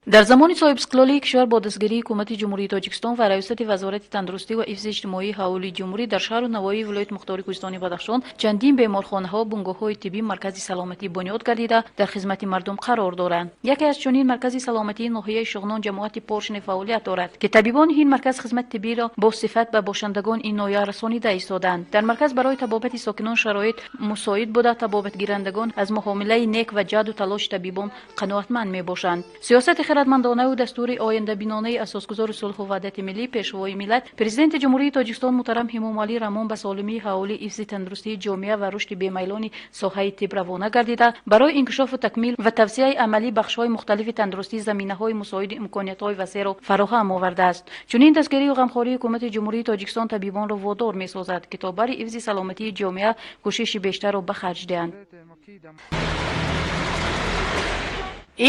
Дар замони соҳибистиқлолии кишвар бо дастгирии Ҳукумати Ҷумҳурии Тоҷикистон ва Раёсати Вазорати тандурустӣ ва ҳифзи иҷтимоии аҳолии ҷумҳурӣ дар шаҳру навоҳии вилояти мухтори Кӯҳистони Бадахшон чандин беморхонаҳо, бунгоҳҳои тиббӣ, маркази саломатӣ бунёд гардида, дар хизмати мардум қарор доранд. Яке аз чунин маркази саломатии ноҳияи Шуғнон, ҷамоати Поршне фаъолият дорад, ки табибони ин марказ хизмати тиббиро бо сифат ба бошандагони ин ноҳия расонида истодаанд. Дар марказ барои табобати сокинон шароит мусоид буда, табобатгирандагон аз муомилаи нек ва ҷаҳду талоши табибон қаноатманд мебошанд. Сиёсати хирадмандонаву дастури ояндабинонаи асосгузори сулҳу ваҳдати миллӣ, Пешвои миллат, Президенти Ҷумҳурии Тоҷикистон муҳтарам Эмомалӣ Раҳмон ба солимии аҳолӣ, ҳифзи тандурустии ҷомеа ва рушди бемайлони соҳаи тиб равона гардида, барои инкишофу такмил ва тавсеаи амалии бахшҳои мухталифи тандурустӣ заминаҳои мусоиду имкониятҳои васеъро фароҳам овардааст. Чунин дастгирию ғамхории Ҳукумати Ҷумҳурии Тоҷикистон табибонро водор месозад, ки то бари ҳифзи саломатии ҷомеа кӯшиши бештарро ба харҷ диҳанд.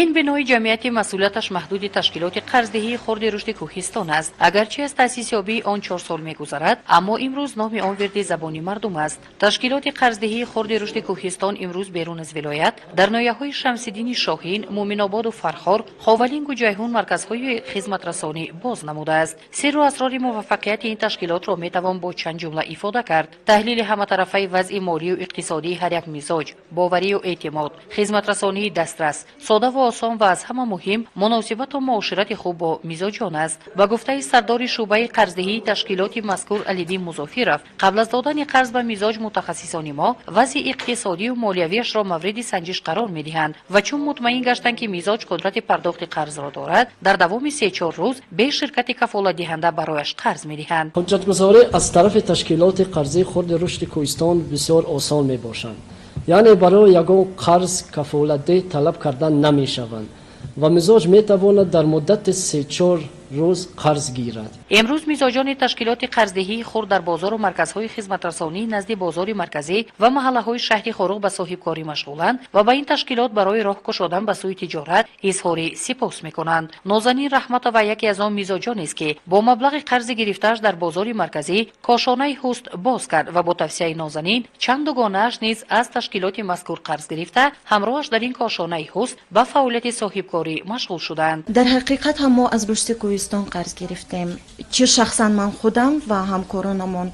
Ин бинои ҷамъияти масъулияташ маҳдуди ташкилоти қарздиҳии хурди рушди Кӯҳистон аст. Агарчи аз таъсисёбии он 4 сол мегузарад, аммо имрӯз номи он вирди забони мардум аст. Ташкилоти қарздиҳии хурди рушди Кӯҳистон имрӯз берун аз вилоят дар ноҳияҳои Шамсиддини Шоҳин, Муъминободу Фархор, Ховалингу Ҷайҳун марказҳои хизматрасонӣ боз намудааст. Сирру асрори муваффақияти ин ташкилотро метавон бо чанд ҷумла ифода кард: таҳлили ҳаматарафаи вазъи молию иқтисодии ҳар як мизоҷ, боварию эътимод, хизматрасонии дастрас, содаву осон ва аз ҳама муҳим муносибату муоширати хуб бо мизоҷон аст. Ба гуфтаи сардори шӯъбаи қарздиҳии ташкилоти мазкур Алиддин Музофиров, қабл аз додани қарз ба мизоҷ мутахассисони мо вазъи иқтисодию молиявиашро мавриди санҷиш қарор медиҳанд ва чун мутмаин гаштанд, ки мизоҷ қудрати пардохти қарзро дорад, дар давоми 3-4 рӯз бе ширкати кафолатдиҳанда барояш қарз медиҳанд. Ҳуҷҷатгузорӣ аз тарафи ташкилоти қарзии хурди рушди Кӯҳистон бисёр осон мебошанд, яъне барои ягон қарз кафолатдиҳ талаб кардан намешаванд ва мизоҷ метавонад дар муддати 3-4 рӯз қарз гирад. Имрӯз мизоҷони ташкилоти қарздиҳии хурд дар бозору марказҳои хизматрасонии назди бозори марказӣ ва маҳаллаҳои шаҳри Хоруғ ба соҳибкорӣ машғуланд ва ба ин ташкилот барои роҳ кушодан ба сӯи тиҷорат изҳори сипос мекунанд. Нозанин Раҳматова яке аз он мизоҷонест, ки бо маблағи қарзи гирифтааш дар бозори марказӣ кошонаи ҳусн боз кард ва бо тавсияи Нозанин чанд дугонааш низ аз ташкилоти мазкур қарз гирифта, ҳамроҳаш дар ин кошонаи ҳусн ба фаъолияти соҳибкорӣ машғул шуданд. Дар ҳақиқат ҳам мо аз рушди Кӯҳистон қарз гирифтем. Чи шахсан ман худам ва ҳамкоронамон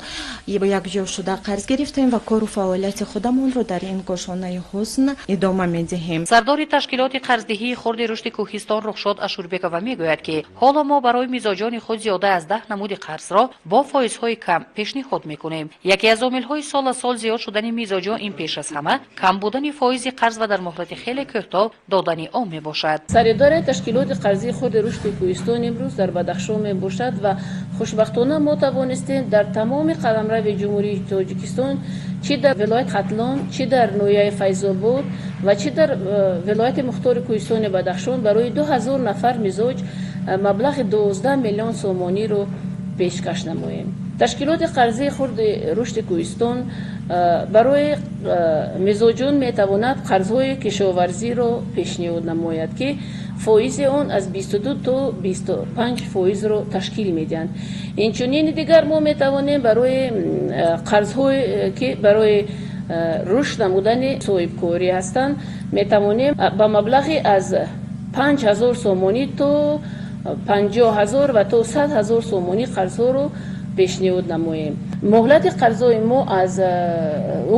якҷо шуда қарз гирифтем ва кору фаъолияти худамонро дар ин кошонаи ҳусн идома медиҳем. Сардори ташкилоти қарздиҳии хурди рушди Кӯҳистон Рухшод Ашурбекова мегӯяд, ки ҳоло мо барои мизоҷони худ зиёда аз 10 намуди қарзро бо фоизҳои кам пешниҳод мекунем. Яке аз омилҳои сол аз сол зиёд шудани мизоҷон ин пеш аз ҳама кам будани фоизи қарз ва дар муҳлати хеле кӯтоҳ додани он мебошад. Саридораи ташкилоти қарзии хурди рушди Кӯҳистон имрӯз дар Бадахшон мебошад ва хушбахтона мо тавонистем дар тамоми қаламрави Ҷумҳурии Тоҷикистон, чӣ дар вилояти Хатлон, чӣ дар ноҳияи Файзобод ва чӣ дар вилояти мухтори Кӯҳистони Бадахшон барои 2000 нафар мизоҷ маблағи 12 миллион сомониро пешкаш намоем. Ташкилоти қарзии хурди рушди Кӯҳистон барои мизоҷон метавонад қарзҳои кишоварзиро пешниҳод намояд, ки фоизи он аз 22 то 25 фоизро ташкил медиҳанд. Инчунин дигар мо метавонем барои қарзҳое, ки барои рушд намудани соҳибкорӣ ҳастанд, метавонем ба маблағи аз 5000 сомонӣ то 50 000 ва то 100 000 сомонӣ қарзҳоро пешниҳод намоем. Муҳлати қарзҳои мо аз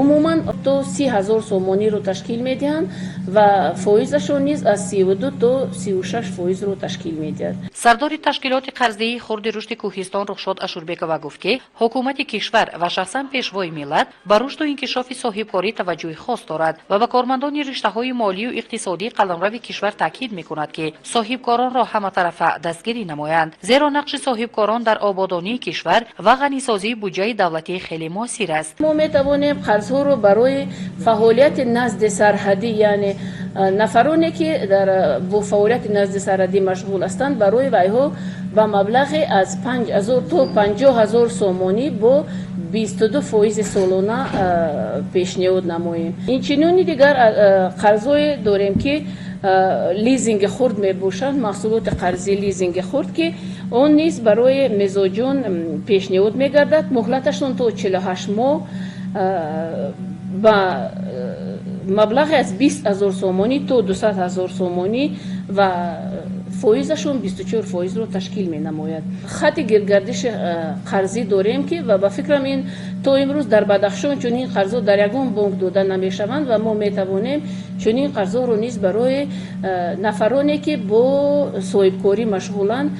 умуман то 30 000 сомониро ташкил медиҳанд ва фоизашон низ аз 32 то 36 фоизро ташкил медиҳад. Сардори ташкилоти қарздиҳии хурди рушди Кӯҳистон Рухшод Ашурбекова гуфт, ки ҳукумати кишвар ва шахсан Пешвои миллат ба рушду инкишофи соҳибкорӣ таваҷҷӯҳи хос дорад ва ба кормандони риштаҳои молию иқтисодии қаламрави кишвар таъкид мекунад, ки соҳибкоронро ҳаматарафа дастгирӣ намоянд, зеро нақши соҳибкорон дар ободонии кишвар ва ғанисозии буҷаи давлатӣ хеле муассир аст. Мо метавонем қарзҳоро барои фаъолияти назди сарҳадӣ, яъне нафароне, ки бо фаъолияти назди сарҳадӣ машғул ҳастанд, барои вайҳо ба маблағи аз 5000 то 50 000 сомонӣ бо 22 фоизи солона пешниҳод намоем. Инчунини дигар қарзҳое дорем, ки лизинги хурд мебошанд, маҳсулоти қарзии лизинги хурд, ки он низ барои мизоҷон пешниҳод мегардад. Муҳлаташон то 48 моҳ, ба маблағи аз 20 000 сомонӣ то 200 000 сомонӣ ва Фоизашон 24 фоизро ташкил менамояд. Хати гирдгардиши қарзӣ дорем, ки ва ба фикрам, ин то имрӯз дар Бадахшон чунин қарзҳо дар ягон бонк дода намешаванд ва мо метавонем чунин қарзҳоро низ барои нафароне, ки бо соҳибкорӣ машғуланд,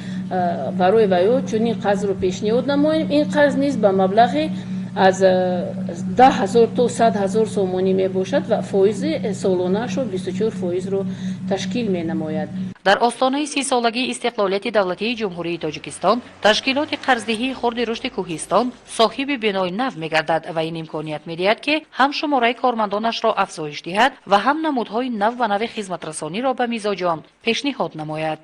барои вайо чунин қарзро пешниҳод намоем. Ин қарз низ ба маблағи аз 10 000 то 100 000 сомонӣ мебошад ва фоизи солонаашро 24 фоизро ташкил менамояд. Дар остонаи 30-солагии истиқлолияти давлатии Ҷумҳурии Тоҷикистон ташкилоти қарздиҳии хурди рушди Кӯҳистон соҳиби бинои нав мегардад ва ин имконият медиҳад, ки ҳам шумораи кормандонашро афзоиш диҳад ва ҳам намудҳои нав ба нави хизматрасониро ба мизоҷон пешниҳод намояд.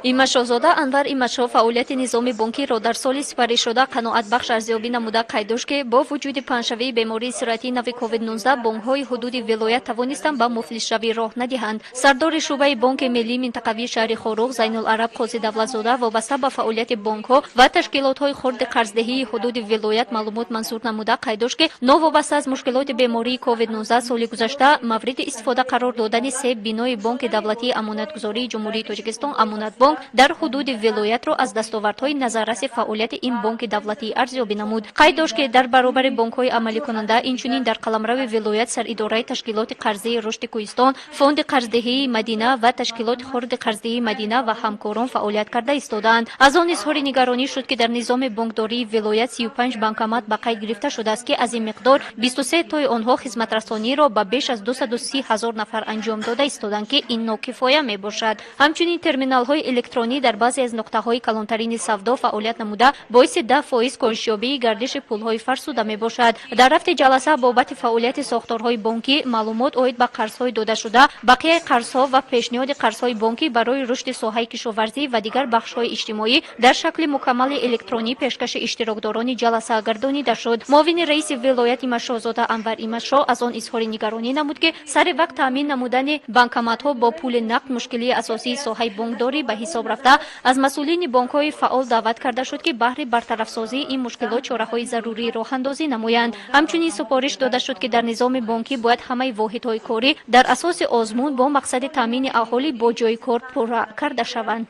Имашозода Анвар Имашо фаъолияти низоми бонкиро дар соли сипаришуда қаноатбахш арзёбӣ намуда, қайд дошт, ки бо вуҷуди паҳншавии бемории сироятии нави COVID-19 бонкҳои ҳудуди вилоят тавонистанд ба муфлисшавӣ роҳ надиҳанд. Сардори шӯъбаи Бонки миллии минтақавии шаҳри Хоруғ Зайнулараб Қозидавлатзода вобаста ба фаъолияти бонкҳо ва ташкилотҳои хурди қарздиҳии ҳудуди вилоят маълумот манзур намуда, қайд дошт, ки новобаста аз мушкилоти бемории COVID-19 соли гузашта мавриди истифода қарор додани се бинои Бонки давлатии амонатгузории Ҷумҳурии Тоҷикистон «Амонатбонк» дар ҳудуди вилоятро аз дастовардҳои назарраси фаъолияти ин бонки давлатӣ арзёбӣ намуд. Қайд дошт, ки дар баробари бонкҳои амаликунанда инчунин дар қаламрави вилоят Саридораи ташкилоти қарзии рушди Кӯҳистон, Фонди қарздиҳии Мадина ва ташкилоти хурди қарздиҳии Мадина ва ҳамкорон фаъолият карда истодаанд. Аз он изҳори нигаронӣ шуд, ки дар низоми бонкдории вилоят 35 банкомат ба қайд гирифта шудааст, ки аз ин миқдор 23 тои онҳо хизматрасониро ба беш аз 230 ҳазор нафар анҷом дода истоданд, ки ин нокифоя мебошад. Ҳамчунин терминалҳои электронӣ дар баъзе аз нуқтаҳои калонтарини савдо фаъолият намуда, боиси 10 фоиз коҳишёбии гардиши пулҳои фарсуда мебошад. Дар рафти ҷаласа бобати фаъолияти сохторҳои бонкӣ маълумот оид ба қарзҳои додашуда, бақияи қарзҳо ва пешниҳоди қарзҳои бонкӣ барои рушди соҳаи кишоварзӣ ва дигар бахшҳои иҷтимоӣ дар шакли мукаммали электронӣ пешкаши иштирокдорони ҷаласа гардонида шуд. Муовини раиси вилоят Имашозода Анвар Имашо аз он изҳори нигаронӣ намуд, ки сари вақт таъмин намудани банкоматҳо бо пули нақд мушкилии асосии соҳаи бонкдорӣ ба ҳисоб рафта, аз масъулини бонкҳои фаъол даъват карда шуд, ки баҳри бартарафсозии ин мушкилот чораҳои зарурӣ роҳандозӣ намоянд. Ҳамчунин супориш дода шуд, ки дар низоми бонкӣ бояд ҳамаи воҳидҳои корӣ дар асоси озмун бо мақсади таъмини аҳолӣ бо ҷойи кор пурра карда шаванд.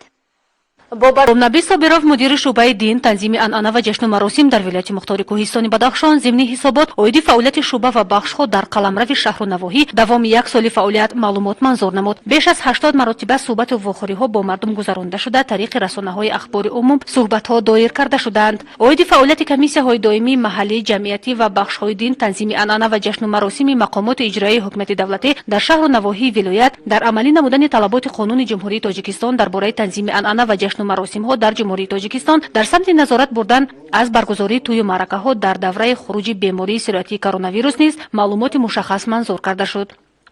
Наби Собиров, мудири шӯъбаи дин, танзими анъана ва ҷашну маросим дар вилояти мухтори Кӯҳистони Бадахшон, зимни ҳисобот оиди фаъолияти шӯъба ва бахшҳо дар қаламрави шаҳру навоҳӣ давоми як соли фаъолият маълумот манзур намуд. Беш аз 80 маротиба суҳбату вохӯриҳо бо мардум гузаронда шуда, тариқи расонаҳои ахбори умум суҳбатҳо доир карда шудаанд. Оиди фаъолияти комиссияҳои доимии маҳаллӣ, ҷамъиятӣ ва бахшҳои дин, танзими анъана ва ҷашну маросими мақомоти иҷроияи ҳукумати давлатӣ дар шаҳру навоҳии вилоят дар амалӣ намудани талаботи Қонуни Ҷумҳурии Тоҷикистон дар бораи танзими анъана ва ҷашну маросимҳо дар Ҷумҳурии Тоҷикистон, дар самти назорат бурдан аз баргузории тӯю маъракаҳо дар давраи хуруҷи бемории сироятии коронавирус низ маълумоти мушаххас манзур карда шуд.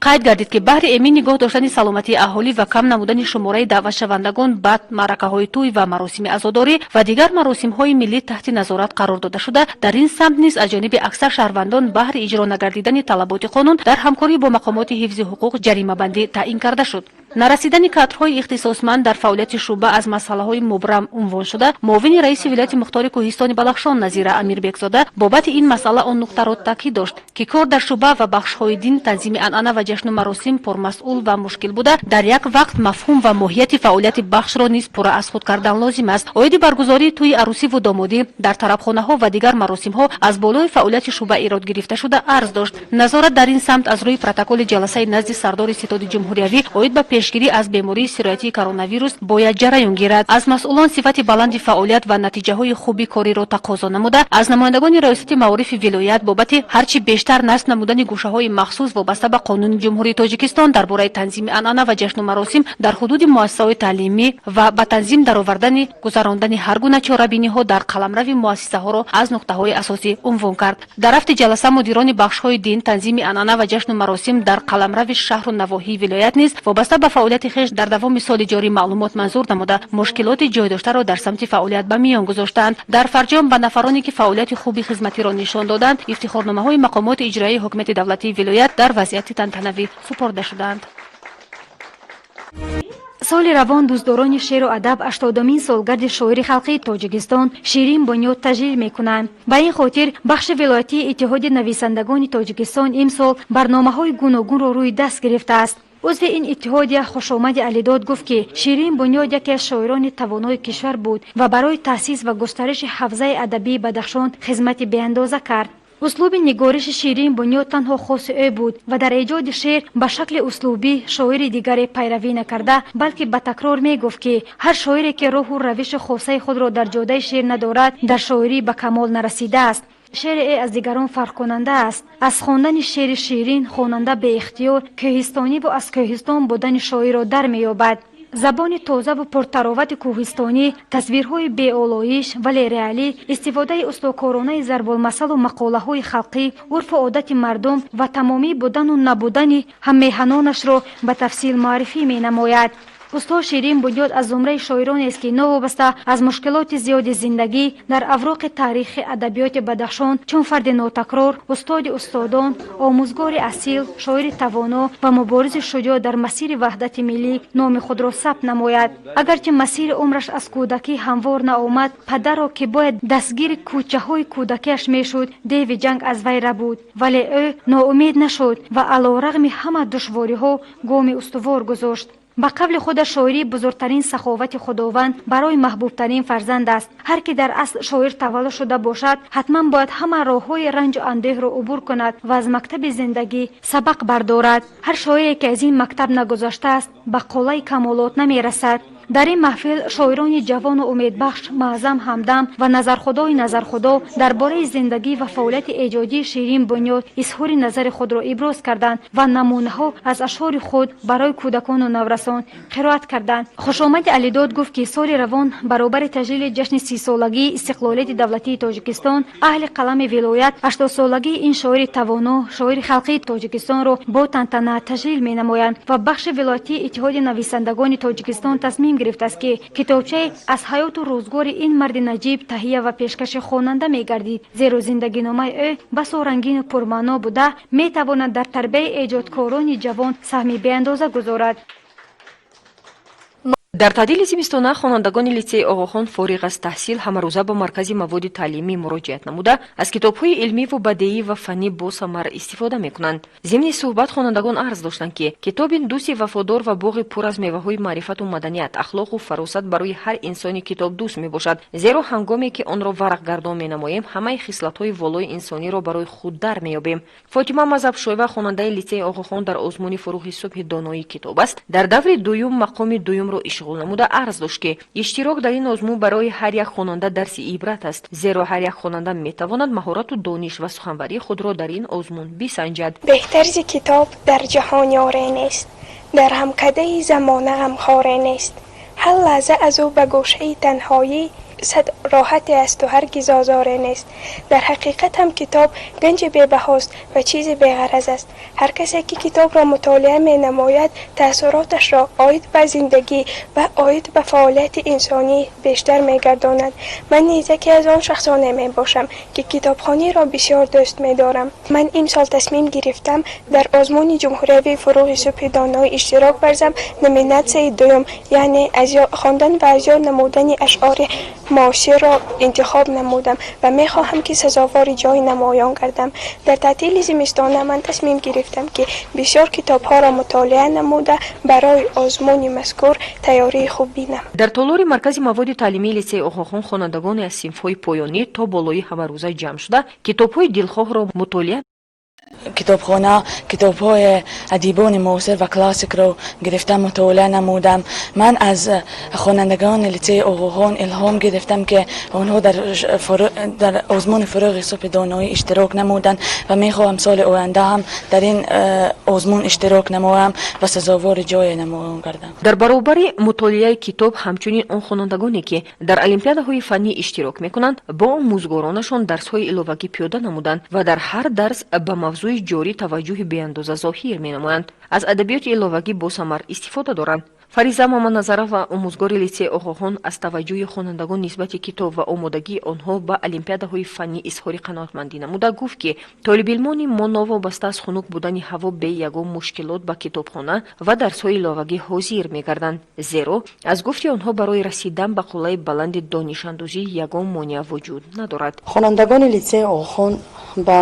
Қайд гардид, ки баҳри эмин нигоҳ доштани саломатии аҳолӣ ва кам намудани шумораи даъватшавандагон ба маъракаҳои тӯй ва маросими азодорӣ ва дигар маросимҳои миллӣ таҳти назорат қарор дода шуда, дар ин самт низ аз ҷониби аксар шаҳрвандон баҳри иҷро нагардидани талаботи қонун дар ҳамкорӣ бо мақомоти ҳифзи ҳуқуқ ҷаримабандӣ таъин карда шуд. Нарасидани кадрҳои ихтисосманд дар фаъолияти шӯъба аз масъалаҳои мубрам унвон шуда, муовини раиси вилояти мухтори Кӯҳистони Балахшон Назира Амирбекзода бобати ин масъала он нуқтаро таъкид дошт, ки кор дар шӯъба ва бахшҳои дин, танзими анъана ва ҷашну маросим пурмасъул ва мушкил буда, дар як вақт мафҳум ва моҳияти фаъолияти бахшро низ пурра аз худ кардан лозим аст. Оиди баргузории тӯи арӯсиву домодӣ дар тарабхонаҳо ва дигар маросимҳо аз болои фаъолияти шӯъба эрод гирифта шуда, арз дошт, назорат дар ин самт аз рӯи протоколи ҷаласаи назди сардори ситоди ҷумҳуриявӣ оид ба пешгирӣ аз бемории сироятии коронавирус бояд ҷараён гирад. Аз масъулон сифати баланди фаъолият ва натиҷаҳои хуби кориро тақозо намуда, аз намояндагони Раёсати маорифи вилоят бобати ҳарчи бештар насб намудани гӯшаҳои махсус вобаста ба Қонуни Ҷумҳурии Тоҷикистон дар бораи танзими анъана ва ҷашну маросим дар ҳудуди муассисаҳои таълимӣ ва ба танзим даровардани гузарондани ҳар гуна чорабиниҳо дар қаламрави муассисаҳоро аз нуқтаҳои асосӣ унвон кард. Дар рафти ҷаласа мудирони бахшҳои дин, танзими анъана ва ҷашну маросим дар қаламрави шаҳру навоҳии вилоят низ вобаста ба фаъолияти хеш дар давоми соли ҷорӣ маълумот манзур намуда, мушкилоти ҷой доштаро дар самти фаъолият ба миён гузоштаанд. Дар фарҷом ба нафароне, ки фаъолияти хуби хизматиро нишон доданд, ифтихорномаҳои мақомоти иҷроияи ҳукумати давлатии вилоят дар вазъияти тантанавӣ супорда шуданд. Соли равон дӯстдорони шеъру адаб 80-умин солгарди шоири халқии Тоҷикистон Ширин Бунёд таҷлил мекунанд. Ба ин хотир бахши вилоятии Иттиҳоди нависандагони Тоҷикистон имсол барномаҳои гуногунро рӯи даст гирифтааст. Узви ин иттиҳодия Хушомади Алидод гуфт, ки Ширин Бунёд яке аз шоирони тавонои кишвар буд ва барои таъсис ва густариши ҳавзаи адабии Бадахшон хизмати беандоза кард. Услуби нигориши Ширин Бунёд танҳо хоси ӯ буд ва дар эҷоди шеър ба шакли услубӣ шоири дигаре пайравӣ накарда, балки ба такрор мегуфт, ки ҳар шоире ки роҳу равиши хосаи худро дар ҷодаи шеър надорад, дар шоирӣ ба камол нарасидааст. Шеъри ӯ аз дигарон фарқкунанда аст. Аз хондани шеъри Ширин хонанда беихтиёр кӯҳистониву аз кӯҳистон будани шоирро дар меёбад. Забони тозаву пуртаровати кӯҳистонӣ, тасвирҳои беолоиш, вале реалӣ, истифодаи устокоронаи зарбулмасалу мақолаҳои халқӣ, урфу одати мардум ва тамомӣ будану набудани ҳаммеҳанонашро ба тафсил муаррифӣ менамояд. Устод Ширин Бунёд аз зумраи шоиронест, ки новобаста аз мушкилоти зиёди зиндагӣ дар авроқи таърихи адабиёти Бадахшон чун фарди нотакрор, устоди устодон, омӯзгори асил, шоири тавоно ва муборизи шуҷоъ дар масири ваҳдати миллӣ номи худро сабт намояд. Агарчи масири умраш аз кӯдакӣ ҳамвор наомад, падарро, ки бояд дастгири кӯчаҳои кӯдакиаш мешуд, деви ҷанг аз вай рабуд, вале ӯ ноумед нашуд ва алорағми ҳама душвориҳо гоми устувор гузошт. Ба қавли худаш, шоирӣ бузургтарин саховати Худованд барои маҳбубтарин фарзанд аст. Ҳар ки дар асл шоир таваллуд шуда бошад, ҳатман бояд ҳама роҳҳои ранҷу андӯҳро убур кунад ва аз мактаби зиндагӣ сабақ бардорад. Ҳар шоире ки аз ин мактаб нагузаштааст, ба қуллаи камолот намерасад. Дар ин маҳфил шоирони ҷавону умедбахш Маъзам Ҳамдам ва Назархудои Назархудо дар бораи зиндагӣ ва фаъолияти эҷодии Ширин Бунёд изҳори назари худро иброз карданд ва намунаҳо аз ашъори худ барои кӯдакону наврасон қироат карданд. Хушомади Алидод гуфт, ки соли равон баробари таҷлили ҷашни 30-солагии истиқлолияти давлатии Тоҷикистон аҳли қалами вилоят 80-солагии ин шоири тавоно, шоири халқии Тоҷикистонро бо тантана таҷлил менамоянд ва бахши вилоятии Иттиҳоди нависандагони Тоҷикистон тасмим гирифтааст, ки китобчае аз ҳаёту рӯзгори ин марди наҷиб таҳия ва пешкаши хонанда мегардид, зеро зиндагиномаи ӯ басо рангину пурмаъно буда, метавонад дар тарбияи эҷодкорони ҷавон саҳми беандоза гузорад. Дар таътили зимистона хонандагони литсеи Оғохон фориғ аз таҳсил ҳамарӯза ба маркази маводи таълимӣ муроҷиат намуда, аз китобҳои илмиву бадеӣ ва фаннӣ босамар истифода мекунанд. Зимни суҳбат хонандагон арз доштанд, ки китоби дӯсти вафодор ва боғи пур аз меваҳои маърифату маданият, ахлоқу фаросат барои ҳар инсони китобдӯст мебошад, зеро ҳангоме ки онро варақгардон менамоем, ҳамаи хислатҳои волои инсониро барои худ дар меёбем. Фотима Мазҳабшоева, хонандаи литсеи Оғохон, дар озмуни «Фурӯғи субҳи доноӣ китоб аст» дар даври дуюм мақоми дуюмро ишғол намуда, арз дошт, ки иштирок дар ин озмун барои ҳар як хонанда дарси ибрат аст, зеро ҳар як хонанда метавонад маҳорату дониш ва суханварии худро дар ин озмун бисанҷад. Беҳтар зи китоб дар ҷаҳон ёре нест, дар ҳамкадаи замона ғамхоре нест. Ҳар лаҳза аз ӯ ба гӯшаи танҳоӣ сад роҳате асту ҳаргиз озоре нест. Дар ҳақиқат ҳам китоб ганҷи бебаҳост ва чизи беғараз аст. Ҳар касе ки китобро мутолиа менамояд, таассуроташро оид ба зиндагӣ ва оид ба фаъолияти инсонӣ бештар мегардонад. Ман низ яке аз он шахсоне мебошам, ки китобхониро бисёр дӯст медорам. Ман имсол тасмим гирифтам дар озмуни ҷумҳуриявии «Фурӯғи субҳи доноӣ» иштирок варзам. Номинатсияи дуюм, яъне хондан ва аз ёд намудани ашъори муосирро интихоб намудам ва мехоҳам, ки сазовори ҷои намоён гардам. Дар таътили зимистона ман тасмим гирифтам, ки бисёр китобҳоро мутолиа намуда, барои озмуни мазкур тайёрии хуб бинам. Дар толори маркази маводи таълимии литсеи Оғохон хонандагоне аз синфҳои поёнӣ то болоӣ ҳамарӯза ҷамъ шуда, китобҳои дилхоҳро мутолиа Китобхона китобҳои адибони муосир ва классикро гирифта мутолиа намудам. Ман аз хонандагони литсеи Оғохон илҳом гирифтам, ки онҳо дар озмуни «Фурӯғи субҳи доноӣ» иштирок намуданд ва мехоҳам соли оянда ҳам дар ин озмун иштирок намоям ва сазовори ҷое намоён гардам. Дар баробари мутолиаи китоб, ҳамчунин он хонандагоне, ки дар олимпиадаҳои фаннӣ иштирок мекунанд, бо омӯзгоронашон дарсҳои иловагӣ пиёда намуданд ва дар ҳар дарс ба мавзӯи ҷорӣ таваҷҷӯҳи беандоза зоҳир менамоянд, аз адабиёти иловагӣ босамар истифода доранд. Фариза Маманазарова, омӯзгори литсеи Оғохон, аз таваҷҷӯҳи хонандагон нисбати китоб ва омодагии онҳо ба олимпиадаҳои фаннӣ изҳори қаноатмандӣ намуда, гуфт, ки толибилмони мо новобаста аз хунук будани ҳаво бе ягон мушкилот ба китобхона ва дарсҳои иловагӣ ҳозир мегарданд, зеро, аз гуфти онҳо, барои расидан ба қуллаи баланди донишандӯзӣ ягон монеа вуҷуд надорад. Хонандагони литсеи Оғохон ба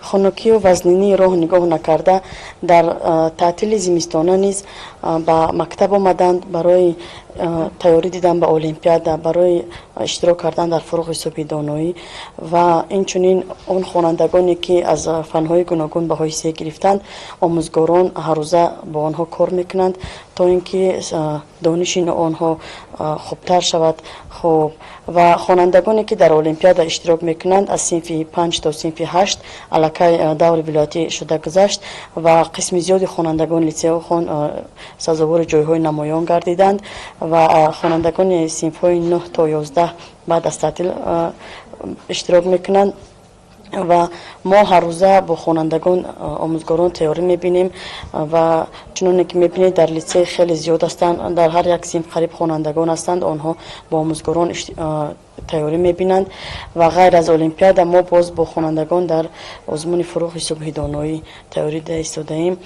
хунукию вазнинии роҳ нигоҳ накарда, дар таътили зимистона низ ба мактаб омаданд барои тайёрӣ дидан ба олимпиада, барои иштирок кардан дар Фурӯғи субҳи доноӣ. Ва инчунин он хонандагоне, ки аз фанҳои гуногун баҳои се гирифтанд, омӯзгорон ҳаррӯза бо онҳо кор мекунанд, то ин ки дониши онҳо хубтар шавад. Хуб, ва хонандагоне, ки дар олимпиада иштирок мекунанд, аз синфи 5 то синфи 8 аллакай даври вилоятӣ шуда гузашт ва қисми зиёди хонандагони литсеи Оғохон сазовори ҷойҳои намоён гардиданд ва хонандагони синфҳои 9 то 11 баъд аз таътил иштирок мекунанд. Ва мо ҳаррӯза бо хонандагон, омӯзгорон тайёрӣ мебинем ва чуноне ки мебинед, дар литсей хеле зиёд ҳастанд, дар ҳар як синф қариб хонандагон ҳастанд. Онҳо бо омӯзгорон тайёрӣ мебинанд ва ғайр аз олимпиада мо боз бо хонандагон дар озмуни Фурӯғи субҳи доноӣ тайёрӣ дида истодаем.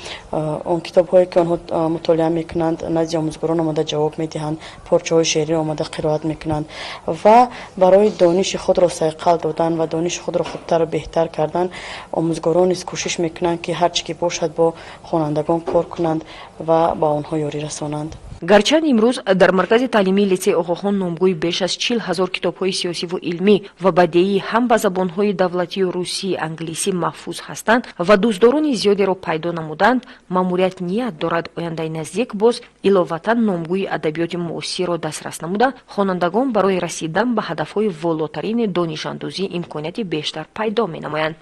Он китобҳое, ки онҳо мутолиа мекунанд, назди омӯзгорон омода ҷавоб медиҳанд, порчаҳои шеърӣ омода қироат мекунанд ва барои дониши худро сайқал додан ва дониши худро хубтару беҳтар кардан омӯзгорон низ кӯшиш мекунанд, ки ҳар чӣ ки бошад, бо хонандагон кор кунанд ва ба онҳо ёрӣ расонанд. Гарчанд имрӯз дар маркази таълимии литсеи Оғохон номгӯи беш аз 40 000 китобҳои сиёсиву илмӣ ва бадеӣ ҳам ба забонҳои давлатию русӣ, англисӣ маҳфуз ҳастанд ва дӯстдорони зиёдеро пайдо намуданд, маъмурият ният дорад ояндаи наздик боз иловатан номгӯи адабиёти муосирро дастрас намуда, хонандагон барои расидан ба ҳадафҳои волотарини донишандӯзӣ имконияти бештар пайдо менамоянд.